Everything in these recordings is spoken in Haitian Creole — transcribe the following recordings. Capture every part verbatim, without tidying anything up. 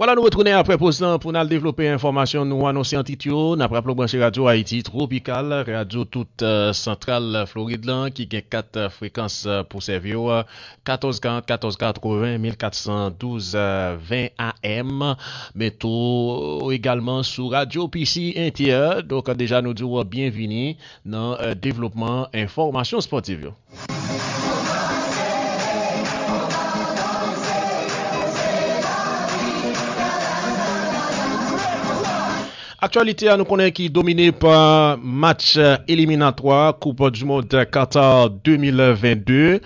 Alò, nou retounen apre poz lan pou n al devlope enfòmasyon nou anonse an tit yo. N ap raple w branche Radyo Ayiti Tropikal, radyo tout eh, santral Florid lan, ki gen kat eh, frekans eh, pou sèvi w, katòz karant, katòz katreven, mil kat san douz, eh, ven A M, men tou egalman sou Radyo P C N T R. Donk, deja nou di w byenvini nan eh, devlopman enfòmasyon spòtif yo. Aktyalite a nou konnen ki domine pa match eliminatwa Koup di Mond Qatar de mil vennde.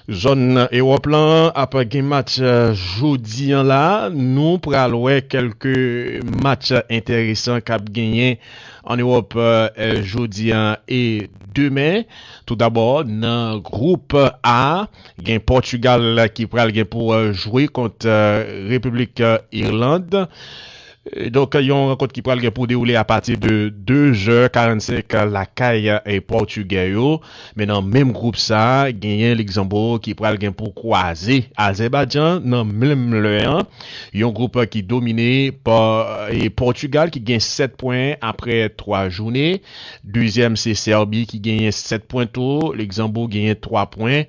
Zòn Ewòp lan ap gen match jodi an la. Nou pral wè kèlke match enteresan k ap genyen an Ewòp eh, jodi an e demen. Toudabò, nan gwoup A, gen Pòtigal ki pral gen pou eh, jwe kont eh, Repiblik eh, Irland. Eh, Donk, yon rankont ki pral gen pou dewoule apati de de zè karannsenk lakay eh, Pòtigè yo. Men nan menm gwoup sa, genyen Ligzanbo ki pral gen pou kwaze Azèbajan nan menm lè an. Yon gwoup ki domine pa eh, Pòtigal ki gen sèt pwen apre twa jounen. Dezyèm se Sèbi ki genyen sèt pwen tou. Ligzanbo genyen twa pwen.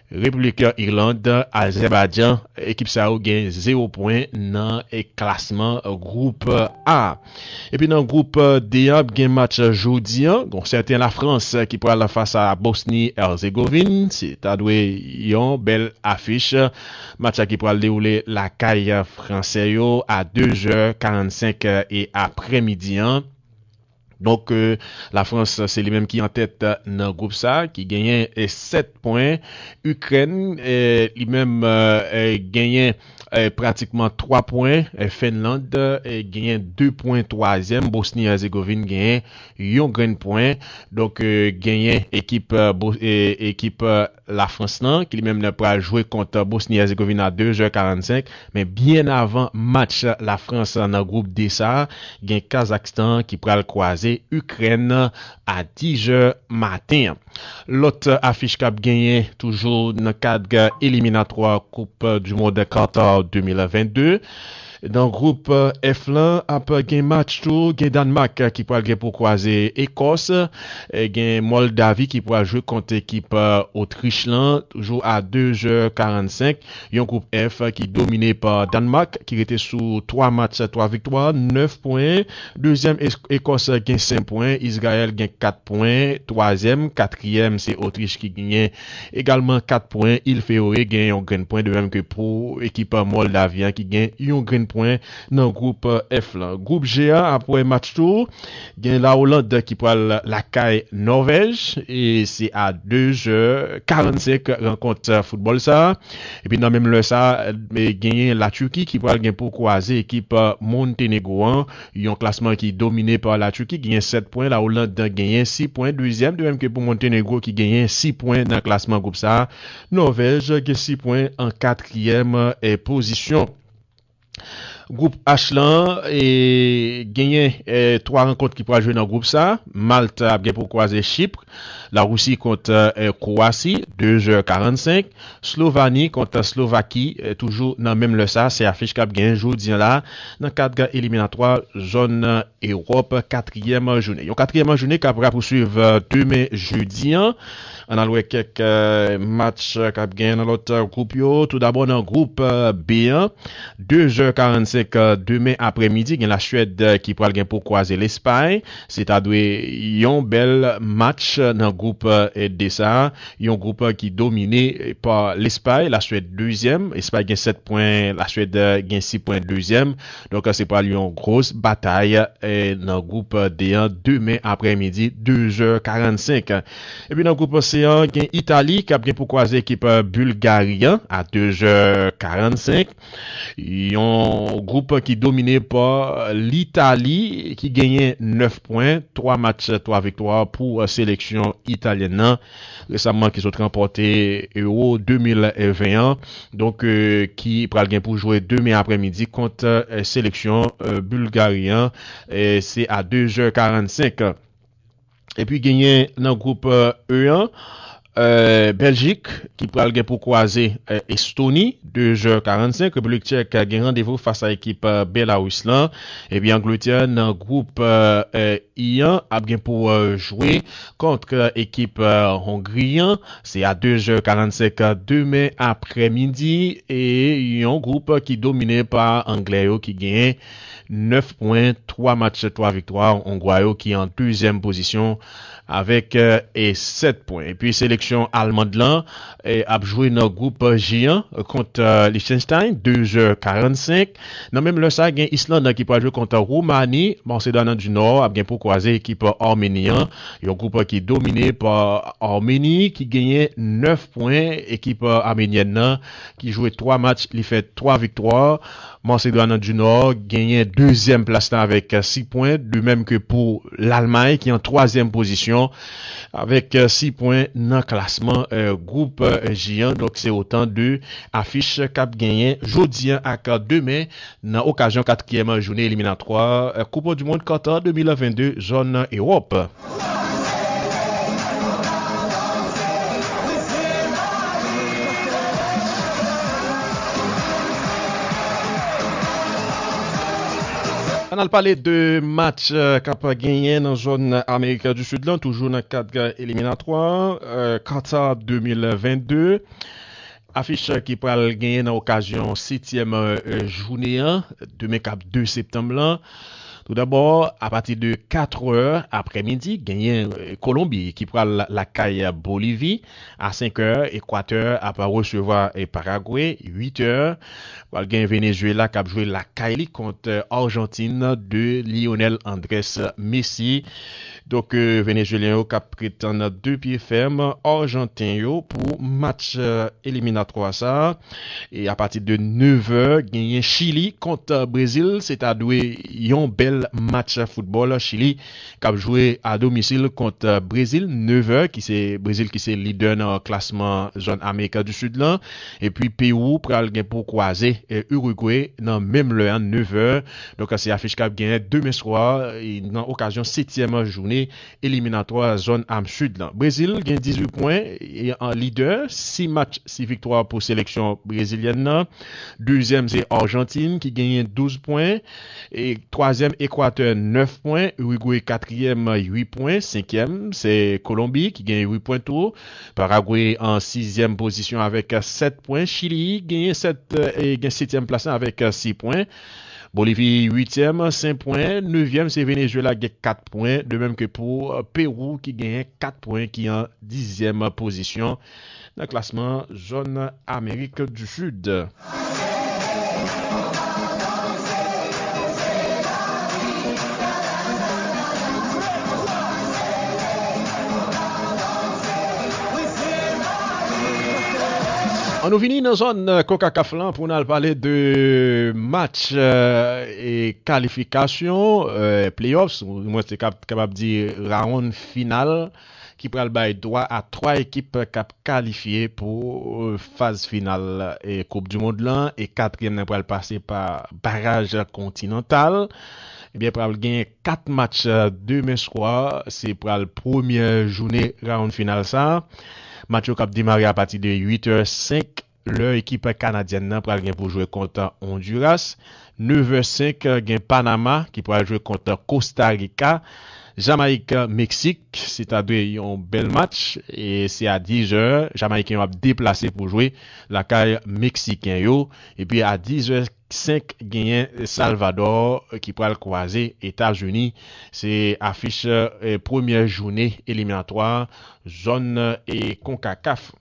Repiblik Irland, Azèbajan, ekip sa yo gen zewo pwen nan eh, klasman gwoup A. Epi nan gwoup D a, ap gen match jodi an. Gon sèten Lafrans ki pral fas a Bosni Herzegovin. Se ta dwe yon bèl afich. Match la ki pral dewoule lakay fransè yo a de zè karannsenk e aprèmidi an. Donk, eh, Lafrans, se li menm ki an tèt nan gwoup sa, ki genyen eh, sèt pwen. Ikrèn, eh, li menm, eh, genyen eh, pratikman twa pwen. Eh, Fenland eh, genyen de pwen twazyèm. Bosni Herzegovin genyen yon grenn pwen. Donk, eh, genyen ekip, eh, Bo- eh, ekip eh, Lafrans lan, ki li menm nan pral jwe kont Bosni Herzegovin a de zè karannsenk. Men byen avan match Lafrans nan gwoup D sa, gen Kazakstan ki pral kwaze Ikrèn a diz zè maten an. Lòt afich k ap genyen toujou nan kad eliminatwa Koup di Mond Qatar de mil vennde. Nan gwoup F lan, ap gen match tou, gen Dànmak ki pral gen pou kwaze Ekòs, gen Mòldavi ki pral jwe kont ekip Otrich lan, toujou a de zè karannsenk. Yon gwoup F ki domine pa Dànmak, ki rete sou twa match, twa viktwa, nèf pwen. Dezyèm, Ekòs gen senk pwen. Izrayèl gen kat pwen. Twazyèm, katriyèm, se Otrich ki genyen egalman kat pwen. Il Feyorye gen yon grenn pwen, de menm ke pou ekip Mòldavi an ki gen yon grenn pwen nan gwoup F lan. Gwoup G a, apre match tou, gen Lawoland ki pral lakay Nòvèj, e se a de zè karannsenk rankont foutbòl sa. Epi nan menm lè sa, genyen Latiki ki pral gen pou kwaze ekip Montenegro an, yon klasman ki domine pa Latiki, genyen sèt pwen. Lawoland genyen sis pwen, dezyèm, de menm ke pou Montenegro ki genyen sis pwen nan klasman gwoup sa. Nòvèj gen sis pwen an katriyèm pozisyon. Gwoup H lan, e, genyen e, twa rankont ki pral jwe nan gwoup sa. Malt ap gen pou kwaze Chip. Larisi kont e, Kwowasi, de zè karannsenk. Slovani kont Slovaki, e, toujou nan menm lè sa. Se afich k ap genyen jodi an la nan kad eliminatwa zòn Ewòp, katriyèm jounen. Yon katriyèm jounen k ap rapousuiv demen jedi an. Ann al wè kèk match k ap genyen nan lòt gwoup yo. Toudabò nan gwoup B an, de zè karannsenk demen aprèmidi, gen Laswèd ki pral gen pou kwaze Lespay. Se ta dwe yon bèl match nan gwoup D sa. Yon gwoup ki domine pa Lespay. Laswèd dezyèm. Lespay gen sèt pwen. Laswèd gen sis pwen dezyèm. Donk, se pral yon gwo batay nan gwoup D an demen aprèmidi, de zè karannsenk. Epi nan gwoup C an, gen Itali k ap gen pou kwaze ekip Bilgari an a de zè karannsenk. Yon gwoup ki domine pa Litali ki genyen nèf pwen, twa match, twa viktwa pou seleksyon italyèn nan. Resaman ki sot ranpòte Euro de mil ven an. Donk, ki pral gen pou jwe demen aprèmidi kont seleksyon Bilgari an. Se a de zè karannsenk. Epi genyen nan gwoup E an, eh, Bèljik ki pral gen pou kwaze, eh, Estoni, de zè karannsenk. Repiblik Tchèk gen randevou fas a ekip, eh, Belarus lan. Epi Angletè nan gwoup, eh, eh, I an ap gen pou, eh, jwe kont, eh, ekip, eh, Hongri an. Se a de zè karannsenk demen aprèmidi e yon gwoup ki domine pa Anglè yo ki genyen nèf pwen, twa match, twa viktwa. Ongwa yo ki an dezyèm pozisyon avèk, eh, e sèt pwen. Epi seleksyon almann lan, eh, ap jwe nan gwoup J an kont, eh, Liechtenstein, de zè karannsenk. Nan menm lè sa, gen Island ki pral jwe kont Woumani, Masedwàn di Nò ap gen pou kwaze ekip Armeni an, yon gwoup ki domine pa Armeni ki genyen nèf pwen. Ekip armenyèn nan ki jwe twa match, li fè twa viktwa. Masedwàn di Nò genyen dezyèm plas la avèk sis pwen, de menm ke pou Lalmay ki an twazyèm pozisyon avèk sis pwen nan klasman, eh, gwoup, eh, J an. Donk, se otan de afich k ap genyen jodi an ak demen nan okazyon katriyèm jounen eliminatwa, eh, Koup di Mond Qatar de mil vennde, zòn Ewòp. Ann al pale de match, eh, k ap genyen nan zòn Amerik di Sid lan, toujou nan kad eliminatwa, eh, Qatar de mil vennde. Afich ki pral genyen nan okazyon setyèm, eh, jounen an, demen k ap de septanm lan. Toudabò, apati de katrè aprèmidi, genyen, eh, Kolonbi ki pral lakay Bolivi. A senkè, Ekwatè ap resevwa, eh, Paragwe. Uitè, pral gen Venezuela k ap jwe lakay li kont, eh, Arjantin de Lionel Andres Messi. Donk, eh, Venezuelyen yo k ap ret nan de pye fèm Arjanten yo pou match, eh, eliminatwa sa a. E apati de nevè, genyen Chili kont, eh, Brezil. Se ta dwe yon bèl match foutbòl. Chili k ap jwe a domisil kont, eh, Brezil, nevè, ki se Brezil ki se lidè nan klasman zòn Amerik di Sid lan. Epi Pewou pral gen pou kwaze, eh, Irigwe nan menm lè a, nevè. Donk, se afich k ap genyen demen swa, eh, nan okazyon setyèm jounen eliminatwa zòn Am Sid lan. Brezil gen dizuit pwen e an lidè, sis match, sis viktwa pou seleksyon brezilyèn nan. Dezyèm, se Arjantin ki genyen douz pwen. E twazyèm, Ekwatè, nèf pwen. Irigwe, katriyèm, uit pwen. Senkyèm, se Kolonbi ki genyen uit pwen tou. Paragwe an sizyèm pozisyon avèk sèt pwen. Chili genyen sèt, e gen setyèm plas lan avèk sis pwen. Bolivi, uityèm, senk pwen. Nevyèm, se Venezuela, gen kat pwen. De menm ke pou, e, Pewou, ki genyen kat pwen, ki an dizyèm pozisyon nan klasman zòn Amerik di Sid. An nou vini nan zòn, e, konkakaf lan pou n al pale de match, e, e kalifikasyon, e, playoffs, ou mwen se kap-, kapab di rawonn final ki pral bay dwa a twa ekip k ap kalifye pou, e, faz final, e, Koup di Mond lan, e katriyèm nan pral pase pa baraj kontinantal. Ebyen, pral gen kat match, e, demen swa, se pral premyè jounen rawonn final sa. Match yo k ap demare apati de uit è senk, lè ekip kanadyèn nan pral gen pou jwe kont Honduras. Nevè senk, gen Panama ki pral jwe kont Costa Rica. Jamayik, Meksik, se ta dwe yon bèl match. E se a diz è, Jamayiken yo ap deplase pou jwe lakay Meksiken yo. Epi a diz è senk, genyen Salvador ki pral kwaze Etazini. Se afich, e, premyè jounen eliminatwa zòn, e, konkakaf.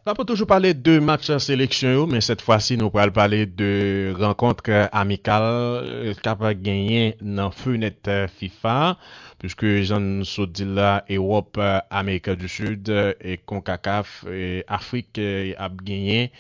N ap toujou pale de match seleksyon yo, men sèt fwa si nou pral pale de rankont amikal k ap genyen nan fenèt fifa, piske jan n sot di l la, Ewòp, Amerik di Sid, e konkakaf, e Afrik, e ap genyen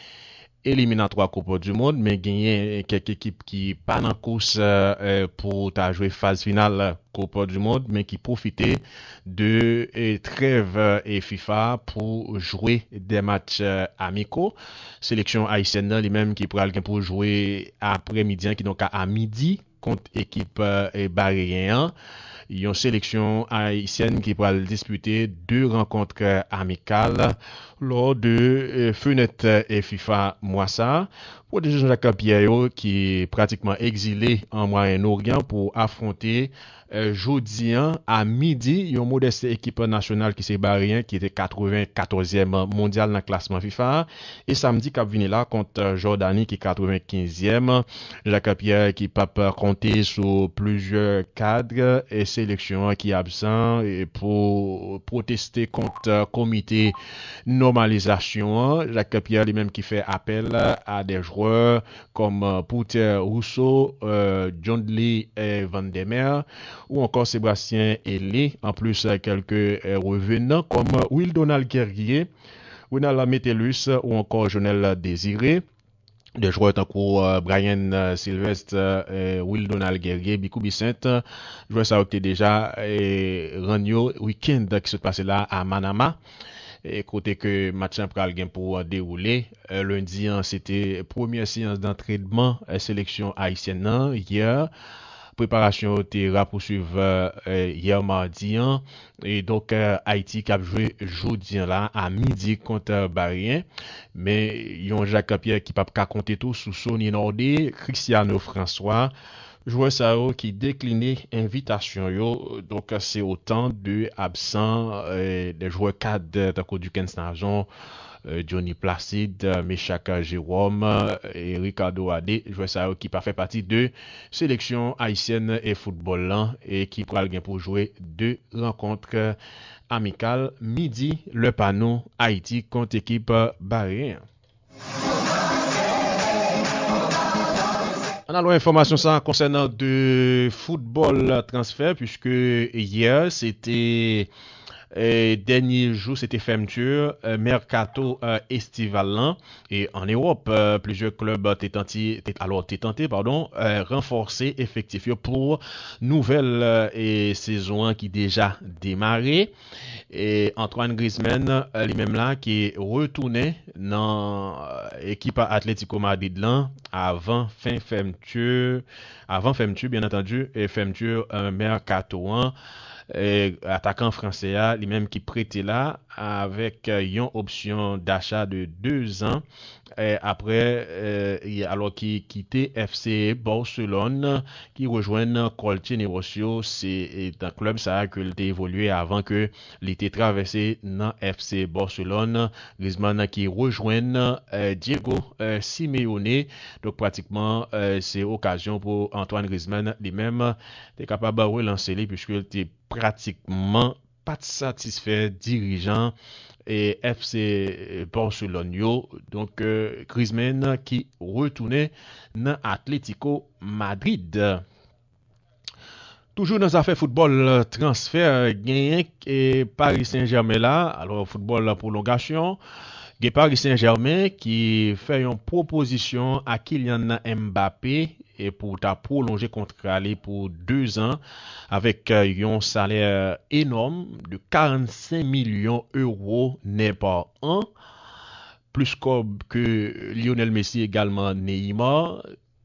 eliminatwa Koup du Mond, men genyen kèk ekip ki pa nan kous, eh, pou ta jwe faz final Koup du Mond, men ki pwofite de, eh, trèv, eh, fifa pou jwe de match, eh, amiko. Seleksyon ayisyèn nan, li menm, ki pral gen pou jwe aprèmidi an, kidonk a, a midi, kont ekip, eh, bareyen an. Yon seleksyon ayisyèn ki pral dispite de rankont amikal lò de, eh, fenèt, eh, fifa mwa sa a. Pwotèje Jean-Jacques Pierre yo ki pratikman egzile an Mwayen Oryan pou afwonte, eh, jodi an a midi, yon modès ekip nasyonal ki se bareyen ki te katrevenkatòzyèm mondyal nan klasman fifa a. E samdi k ap vini la kont, eh, Jòdani ki katrevenkenzyèm. Jean-Jacques Pierre ki p ap konte sou plizyè kad e seleksyon an ki absan e pou pwoteste kont, eh, komite nòmalizasyon an. Jean-Jacques Pierre li menm ki fè apèl a de jwè kòm, eh, Poutè Rousseau, eh, John Lee, eh, Van der Meer ou ankò Sébastien Haillé, anplis, eh, kèlke, eh, revenan kòm Wildonald Guerrier, Renald Metellus ou ankò Jonel Désiré. De jwè tankou, eh, Bryan, eh, Sylvestre, eh, Wildonald Guerrier, Bikou Bisent, jwè sa yo ki te deja, eh, rann yo wikenn ki sot pase la a Manama. E kote ke match lan pral gen pou, eh, dewoule. Eh, lendi an, se te premyè seyans dantrenman, eh, seleksyon ayisyèn nan, yè. Preparasyon yo te rapousuiv, eh, yè madi an. E donk, eh, Ayiti k ap jwe jodi an la a midi kont, eh, Bareyen. Men yon Jean-Jacques Pierre ki p ap ka konte tou sou Sony Nordé, Cristiano François, jwè sa yo ki dekline envitasyon yo. Donk, se otan de absan, eh, de jwè kad, eh, tankou Duckens Nazon, eh, Johnny Placide, eh, Meschack Jérôme, eh, e Ricardo Adé, jwè sa yo ki pa fè pati de seleksyon ayisyèn e foutbòl lan e ki pral gen pou jwe de rankont amikal midi, lè pa nou, Ayiti kont ekip Bareyen. Ann al wè enfòmasyon sa konsènan de foutbòl transfè, puiske yè, se te, eh, dènye jou, se te fèmti, eh, mèkato, eh, estival lan. E ann Ewòp, eh, plizyè klèb te tanti, te, alò, te tante, padon, eh, ranfòse efektif yo pou nouvèl, eh, e sezon an ki deja demare. E Antoine Griezmann, eh, li menm la, ki retounen nan, eh, ekip Atletico Madrid lan avan fen fèmti, avan fèmti, byen antandi, e fèmti, eh, mèkato an. Eh, atakan fransè a, li menm ki prete la, avèk, eh, yon opsyon dacha de de zan. Eh, apre, eh, alò ki kite F C Barcelone, ki rejwenn Colchonero, se, eh, nan klèb sa a ke l te evolye avan ke li te travèse nan F C Barcelone. Griezmann ki rejwenn, eh, Diego, eh, Simeone. Donk, pratikman, eh, se okazyon pou Antoine Griezmann li menm te kapab relanse li, puiske l te pratikman pa t satisfè dirijan e F C Barcelone yo. Donk, eh, Griezmann ki retounen nan Atletico Madrid. Toujou nan zafè foutbòl, transfè, genyen, eh, Paris Saint-Germain la. Alò, foutbòl pwolongasyon. Gen Paris Saint-Germain ki fè yon pwopozisyon a Kylian Mbappé e pou ta pwolonje kontra li pou de zan avèk, eh, yon salè enòm de karannsenk milyon ewo nèt pa an, plis kòb ke Lionel Messi egalman Neymar.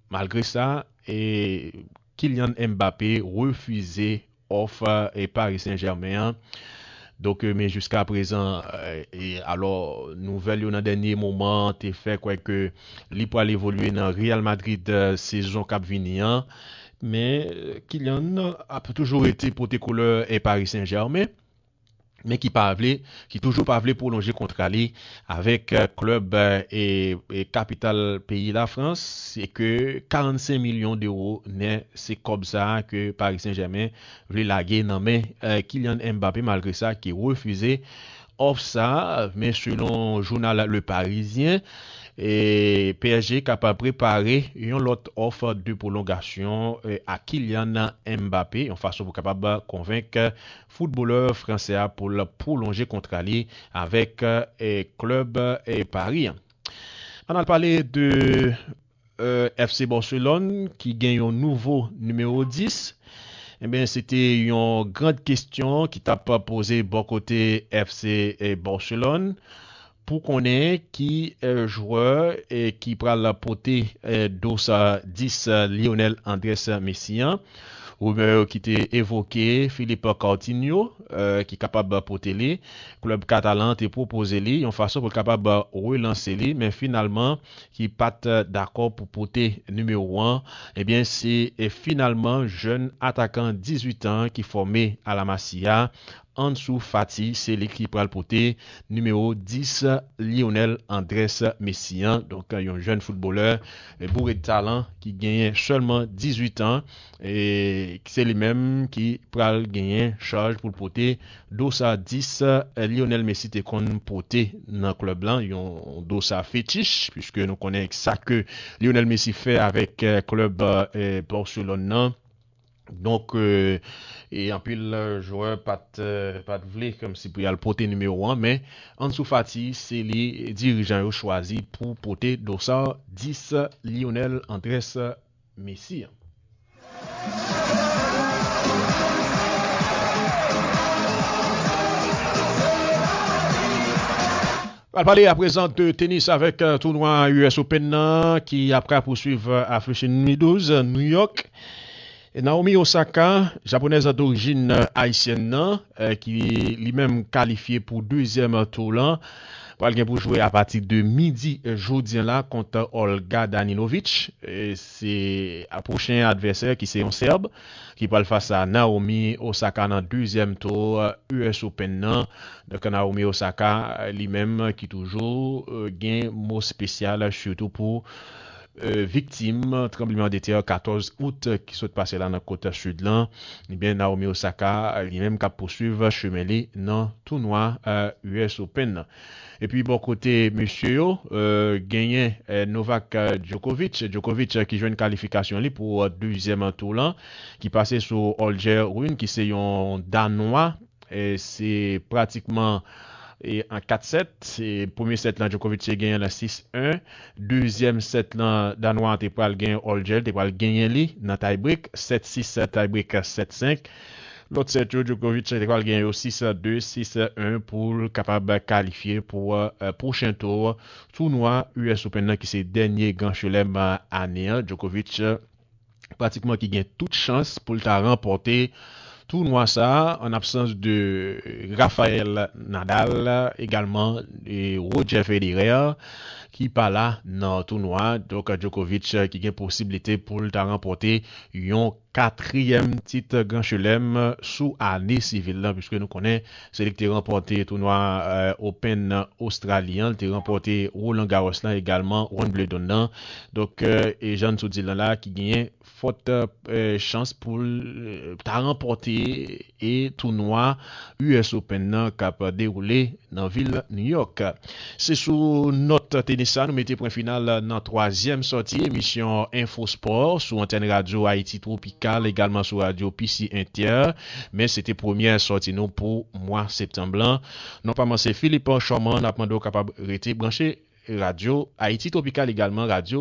Malgre sa, e, Kylian Mbappé refize òf, e, Paris Saint-Germain an. Donk, e, men jiska prezan, e, e, alò, nouvèl yo nan dènye moman an te fè kwè ke li pral evolye nan Real Madrid, e, sezon k ap vini an. Men, e, Kylian ap toujou rete pote koulè, e, Paris Saint-Germain, men ki pa vle, ki toujou pa vle pwolonje kontra li avèk, e, klèb, e, e, e kapital peyi Lafrans, se ke karannsenk milyon dewo nèt, se kòb sa a ke Paris Saint-Germain vle lage nan men, e, Kylian Mbappé, malgre sa, ki refize òf sa a, men selon jounal Le Parisien, e, P S G kapab prepare yon lòt òf de pwolongasyon, e, a Kylian Mbappé, yon fason pou kapab konvenk foutbolè fransè a pou l pwolonje kontra li avèk, e, klèb, e, Paris an. Ann al pale de euh, F C Barcelone ki gen yon nouvo nimewo dis. Ebyen, se te yon gran kesyon ki t ap poze bò kote F C Barcelone pou konnen ki euh, jwè euh, ki pral pote euh, dos dis euh, Lionel Andres Messi an. Rimè yo ki te evoke Philippe Coutinho, euh, ki kapab pote li. Klèb katalan te pwopoze li yon fason pou l kapab relanse li, men finalman, ki pa t dakò pou pote nimewo an, ebyen, se eh, finalman jèn atakan dizuit an ki fòme a La Masia, Ansu Fati, se li ki pral pote nimewo dis Lionel Andres Messi an. Donk, yon jèn foutbolè eh, boure de talan ki genyen sèlman dizuit an. E se li menm ki pral genyen chaj pou l pote dos dis eh, Lionel Messi te konn pote nan klèb lan, yon dos fetich, piske nou konnen sa ke Lionel Messi fè avèk eh, klèb eh, Barcelone nan. Donk, euh, e anpil euh, jwè pa t euh, pa t vle kòmsi pou y al pote nimewo an, men Ansu Fati se li dirijan yo chwazi pou pote dos dis Lionel Andres Messi an. Pral pale aprezan de tenis avèk euh, tounwa U S Open nan ki ap ka pouswiv euh, a Flushing Meadows, New York. Naomi Osaka, japonèz dorijin ayisyèn nan, eh, ki li menm kalifye pou dezyèm tou lan, pral gen pou jwe apati de midi eh, jodi an la kont Olga Danilovic. Eh, se pwochen advèsè ki se yon Sèb ki pral fas a Naomi Osaka nan dezyèm tou eh, U S Open nan. Donk Naomi Osaka eh, li menm ki toujou eh, gen mo espesyal sitou pou eh, viktim tranbleman de tè katòz out ki sot pase la nan kot sid lan, ebyen Naomi Osaka li menm k ap pouswiv chemen li nan tounwa eh, U S Open nan. Epi bò kote mesye yo, eh, genyen eh, Novak eh, Djokovic. Djokovic eh, ki jwenn kalifikasyon li pou eh, dezyèm tou lan, ki pase sou Holger Rune, ki se yon Danwa. E se pratikman e an kat sèt. E premye sèt lan, Djokovic te genyen l sis en. Dezyèm sèt lan, Danwa an te pral genyen Holger, te pral genyen li nan tiebreak, sèt sis, tiebreak sèt senk. Lòt sèt yo, Djokovic te pral genyen yo sis de, sis en pou l kapab kalifye pou eh, pwochen tou tounwa U S Open nan ki se dènye Gran Chelèm eh, ane an. Djokovic eh, pratikman ki gen tout chans pou l ta ranpòte tounwa sa a, an absans de Rafael Nadal, egalman e Roger Federer, ki pa la nan tounwa. Donk, Djokovic ki gen posiblite pou l ta ranpòte yon katriyèm tit Gran Chelèm sou ane sivil lan, piske nou konnen se li ki te ranpòte tounwa eh, Open Ostrali an, li te ranpòte Roland Garros lan, egalman Wimbledon nan. Donk, eh, e jan n sot di l la, ki genyen fòt eh, chans pou l eh, ta ranpòte e tounwa U S Open nan k ap dewoule nan vil New York. Se sou nòt tenis sa nou mete pwen final nan twazyèm sòti emisyon Info Sport sou antèn Radyo Ayiti Tropikal, egalman sou Radyo P C Inter. Men se te premyè sòti nou pou mwa septanm lan. Non pa mwen se Philippe Chòman, n ap mande w kapab rete branche Radyo Ayiti Tropikal, egalman Radyo